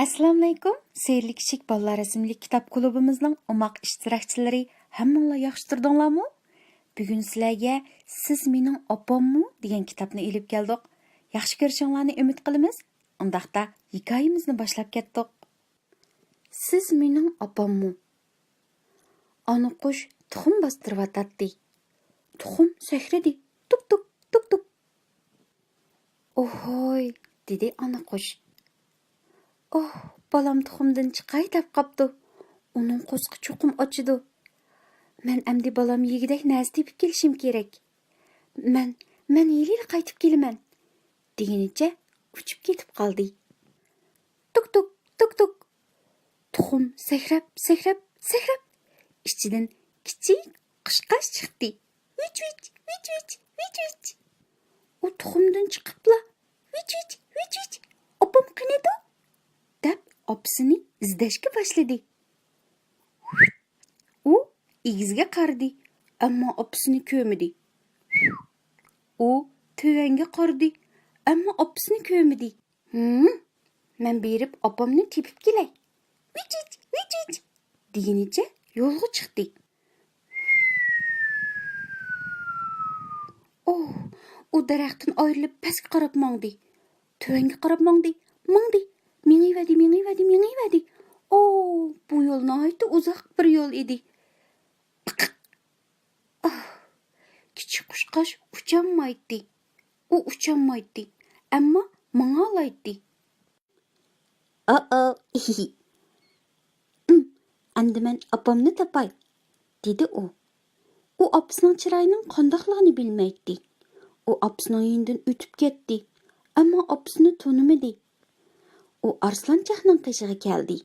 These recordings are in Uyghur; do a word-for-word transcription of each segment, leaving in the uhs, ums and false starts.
ئەسسالامۇئەلەيكۇم، سېھىرلىك كىچىك بالىلار رەسىملىك كىتاب كۇلۇبىمىزنىڭ ئوماق ئىشتىراكچىلىرى، ھەممىڭلار ياخشى تۇردۇڭلارمۇ؟ بۈگۈن سىلەرگە سىز مېنىڭ ئاپاممۇ دېگەن كىتابنى ئېلىپ كەلدۇق. ياخشى كۆرۈشۈڭلارنى ئۈمىد قىلىمىز. ئۇنداقتا ھېكايىمىزنى باشلاپ كەتتۇق. سىز مېنىڭ ئاپاممۇ؟ ئانا قۇش تۇخۇم باستۇرۇۋاتاتتى. تۇخۇم سەكرىدى. تۇك تۇك، تۇك تۇك. ئوھوي، دېدى ئانا قۇش. ئوھ، بالام تۇخۇمدىن چىقاي دەپ قاپتۇ. ئۇنىڭ قورسىقى چوقۇم ئاچىدۇ. مەن ئەمدى بالام يېگۈدەك نەرسە تېپىپ كېلىشىم كېرەك. مەن، مەن ھېلىلا قايتىپ كېلىمەن، دېگىنىچە ئۇچۇپ كېتىپ قالدى. تۇك تۇك، تۇك تۇك. تۇخۇم سەكرەپ، سەكرەپ، سەكرەپ، ئىچىدىن كىچىك قۇشقاچ چىقتى. ۋىچ ۋىچ، ۋىچ ۋىچ، ۋىچ ۋىچ. ئۇ تۇخۇمدىن چىقىپلا، ۋىچ ۋىچ، ۋىچ ۋىچ، ئاپام قېنىدۇ؟ دەپ ئاپىسىنى ئىزدەشكە باشلىدى. ئۇ ئېگىزگە قارىدى، ئەمما ئاپىسىنى كۆرمىدى. ئۇ تۆۋەنگە قارىدى، ئەمما ئاپىسىنى كۆرمىدى. ھىم، مەن بېرىپ ئاپامنى تېپىپ كېلەي. ۋىچ ۋىچ، ۋىچ ۋىچ، دېگىنىچە يولغا چىقتى. ئوھ، ئۇ دەرەختىن ئايرىلىپ پەسكە قاراپ ماڭدى. تۆۋەنگە قاراپ ماڭدى، ماڭدى. مېڭىۋەردى، مېڭىۋەردى، مېڭىۋەردى. ئوھ، بۇ يول ناھايىتى ئۇزاق بىر يول ئىدى. پىقىق. ئاھ، كىچىك قۇشقاچ ئۇچالمايتتى. ئۇ ئۇچالمايتتى، ئەمما ماڭالايتتى. ئوئو، ئىم، ئەمدى مەن ئاپامنى تاپاي، دېدى ئۇ. ئۇ ئاپىسىنىڭ چىرايىنىڭ قانداقلىقىنى بىلمەيتتى. ئۇ ئاپىسىنىڭ يېنىدىن ئۆتۈپ كەتتى، ئەمما ئاپىسىنى تونۇمىدى. ئۇ ئارسلانچاقنىڭ قېشىغا كەلدى.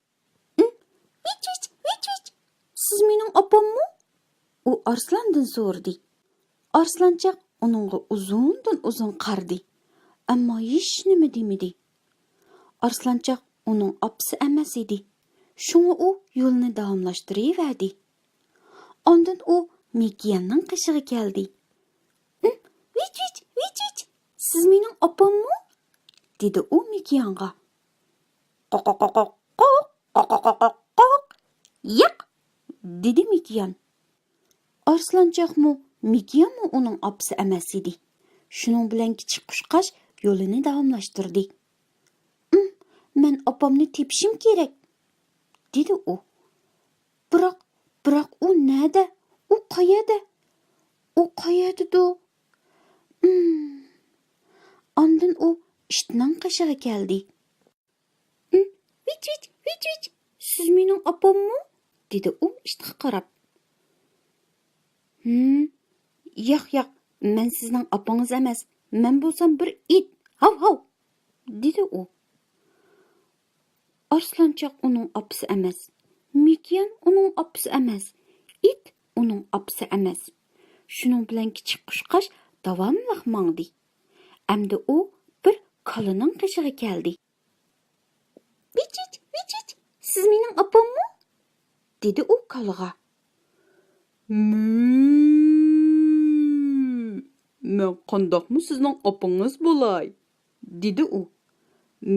ئىم، ۋىچ ۋىچ، ۋىچ ۋىچ، سىز مېنىڭ ئاپاممۇ؟ ئۇ ئارسلاندىن سورىدى. ئارسلانچاق ئۇنىڭغا ئۇزۇندىن ئۇزۇن قارىدى، ئەمما ھېچنېمە دېمىدى. ئارسلانچاق ئۇنىڭ ئاپىسى ئەمەس ئىدى، شۇڭا ئۇ يولىنى داۋاملاشتۇرۇۋەردى. ئاندىن ئۇ مېكىياننىڭ قېشىغا كەلدى. ئىم، ۋىچ ۋىچ، ۋىچ ۋىچ، سىز مېنىڭ ئاپاممۇ؟ دېدى ئۇ مېكىيانغا. قوق قوق قوق قوق، قوق قوق قوق قوق، ياق، دېدى مېكىيان. ئارسلانچاقمۇ، مېكىيانمۇ ئۇنىڭ ئاپىسى ئەمەس ئىدى. شۇنىڭ بىلەن كىچىك قۇشقاچ يولىنى داۋاملاشتۇردى. ئىم، مەن ئاپامنى تېپىشىم كېرەك، دېدى ئۇ. بىراق، بىراق ئۇ نەدە؟ ئۇ قەيەردە؟ ئۇ قەيەردىدۇ؟ ئىم. ئاندىن ئۇ ئىتنىڭ قېشىغا كەلدى. ئىم، ۋىچ ۋىچ، ۋىچ ۋىچ، سىز مېنىڭ ئاپاممۇ؟ دېدى ئۇ ئىتقا قاراپ. ھىم، ياق، ياق، مەن سىزنىڭ ئاپىڭىز ئەمەس، مەن بولسام بىر ئىت، ھاۋ ھاۋ، دېدى ئۇ. ئارسلانچاق ئۇنىڭ ئاپىسى ئەمەس، مېكىيان ئۇنىڭ ئاپىسى ئەمەس، ئىت ئۇنىڭ ئاپىسى ئەمەس. شۇنىڭ بىلەن كىچىك قۇشقاچ داۋاملىق ماڭدى. ئەمدى ئۇ بىر كالىنىڭ قېشىغا كەلدى. ۋىچىچ، ۋىچىچ، سىز مېنىڭ ئاپاممۇ؟ دېدى ئۇ كالىغا. مۈ، مەن قانداقمۇ سىزنىڭ ئاپىڭىز بولاي؟ دېدى ئۇ.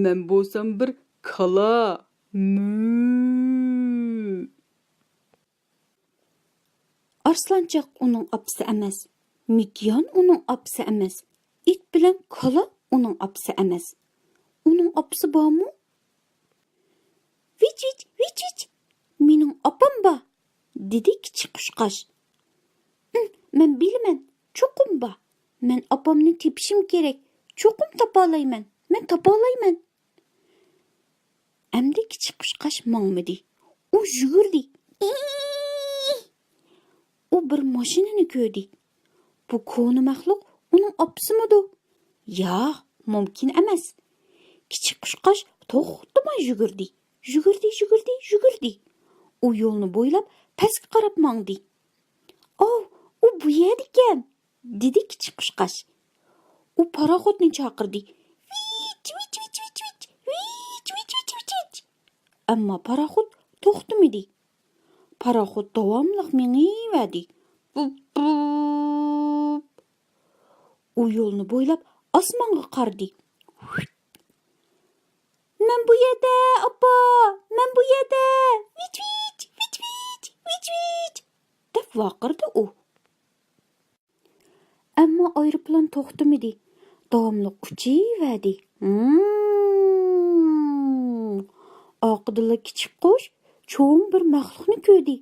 مەن بولسام بىر كالا. مۈ. ئارسلانچاق ئۇنىڭ ئاپىسى ئەمەس، مېكىيان ئۇنىڭ ئاپىسى ئەمەس، ئىت بىلەن كالا ئۇنىڭ ئاپىسى ئەمەس. ئۇنىڭ ئاپىسى بارمۇ؟ ۋىچ، ۋىچ، ۋىچ، ۋىچ، مېنىڭ ئاپام بار، دېدى كىچىك قۇشقاچ. ئىم، مەن بىلىمەن، چوقۇم بار. مەن ئاپامنى تېپىشىم كېرەك. چوقۇم تاپالايمەن. مەن تاپالايمەن. ئەمدى كىچىك قۇشقاچ ماڭمىدى. ئۇ يۈگۈردى. ئىي! ئۇ بىر ماشىنىنى كۆردى. بۇ كونا مەخلۇق ئۇنىڭ ئاپىسىمىدۇ؟ ياق، مۇمكىن ئەمەس. كىچىك قۇشقاچ توختىماي يۈگۈردى. يۈگۈردى، يۈگۈردى، يۈگۈردى. ئۇ يولنى بويلاپ پەسكە قاراپ ماڭدى. ئاۋ، ئۇ بۇ يەردىكەن! دېدى كىچىك قۇشقاچ. ئۇ پاراخوتنى چاقىردى. ۋىچ، ۋىچ، ۋىچ، ۋىچ، ۋىچ، ۋىچ، ۋىچ، ۋىچ، ۋىچ. ئەمما پاراخوت توختىمىدى. پاراخوت داۋاملىق مېڭىۋەردى. بۇپ، بۇپ. ئۇ يولنى بويلاپ ئاسمانغا قارىدى. مەن بۇ يەردە، ئاپا، ۋارقىرىدى ئۇ. ئەمما ئايروپىلان توختىمىدى. داۋاملىق ئۇچۇۋەردى. ھىم. ئارقىدىنلا كىچىك قۇش چوڭ بىر مەخلۇقنى كۆردى.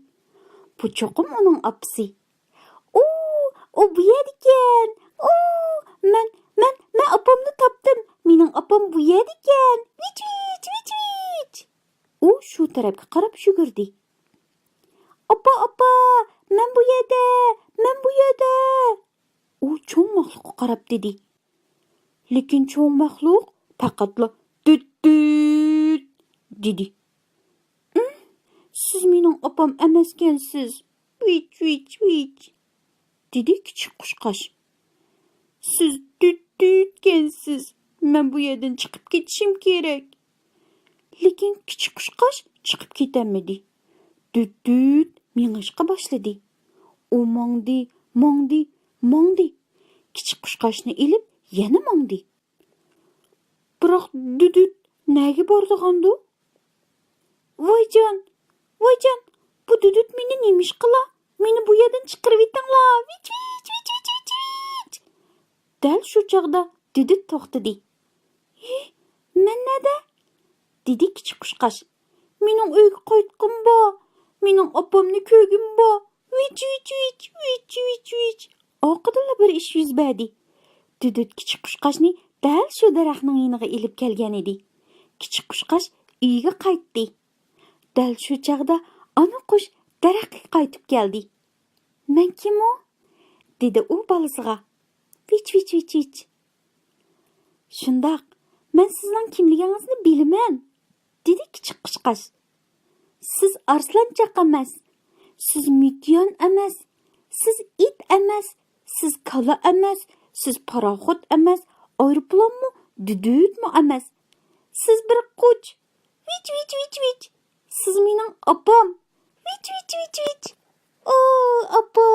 بۇ چوقۇم ئۇنىڭ ئاپىسى. ئۇ، ئۇ بۇ يەردىكەن. ئۇ، مەن، مەن، مەن ئاپامنى تاپتىم. مېنىڭ ئاپام بۇ يەردىكەن. ۋىچ، ۋىچ، ۋىچ، ۋىچ. ئۇ شۇ تەرەپكە قاراپ يۈگۈردى. ئاپا، ئاپا، مەن بۇ يەردە، مەن بۇ يەردە. ئۇ چوڭ مەخلۇققا قاراپ دېدى. لېكىن چوڭ مەخلۇق پەقەتلا دۈت دۈت دېدى. ئىم، سىز مېنىڭ ئاپام ئەمەسكەنسىز. ۋىچ، ۋىچ، ۋىچ، دېدى كىچىك قۇشقاچ. سىز دۈت دۈتكەنسىز. مەن بۇ يەردىن چىقىپ كېتىشىم كېرەك. لېكىن كىچىك قۇشقاچ چىقىپ كېتەلمىدى. دۈت دۈت مېڭىشقا باشلىدى. ئۇ ماڭدى، ماڭدى، ماڭدى. كىچىك قۇشقاچنى ئېلىپ يەنە ماڭدى. بىراق دۈدۈت نەگە بارىدىغاندۇ؟ ۋايجان، ۋايجان، بۇ دۈدۈت مېنى نېمىشقىلا؟ مېنى بۇ يەردىن چىقىرىۋېتىڭلار! ۋىچ، ۋىچ، ۋىچ، ۋىچ، ۋىچ، ۋىچ! دەل شۇ چاغدا دۈدۈت توختىدى. ھى، مەن نەدە؟ دېدى كىچىك قۇشقاچ. مېنىڭ ئۆيگە قايتقۇم بار، مېنىڭ ئاپامنى كۆرگۈم بار. ۋىچ، ۋىچ، ۋىچ، ۋىچ، ۋىچ، ۋىچ. ئارقىدىنلا بىر ئىش يۈز بەردى. دۈدۈت كىچىك قۇشقاچنى دەل شۇ دەرەخنىڭ يېنىغا ئېلىپ كەلگەن ئىدى. كىچىك قۇشقاچ ئۆيىگە قايتتى. دەل شۇ چاغدا ئانا قۇش دەرەخكە قايتىپ كەلدى. مەن كىم ئۇ؟ دېدى ئۇ بالىسىغا. ۋىچ، ۋىچ، ۋىچ، ۋىچ. شۇنداق، مەن سىزنىڭ كىملىكىڭىزنى بىلىمەن، دېدى كىچىك قۇشقاچ. سىز ئارسلانچاق ئەمەس، سىز مېتيان ئەمەس، سىز ئىت ئەمەس، سىز كالا ئەمەس، سىز پاراخوت ئەمەس، ئايروپىلانمۇ، دۈدۈتمۇ ئەمەس. سىز بىر قۇچ. ۋىچ، ۋىچ، ۋىچ، ۋىچ. سىز مېنىڭ ئاپام. ۋىچ، ۋىچ، ۋىچ، ۋىچ. ئو، ئاپا،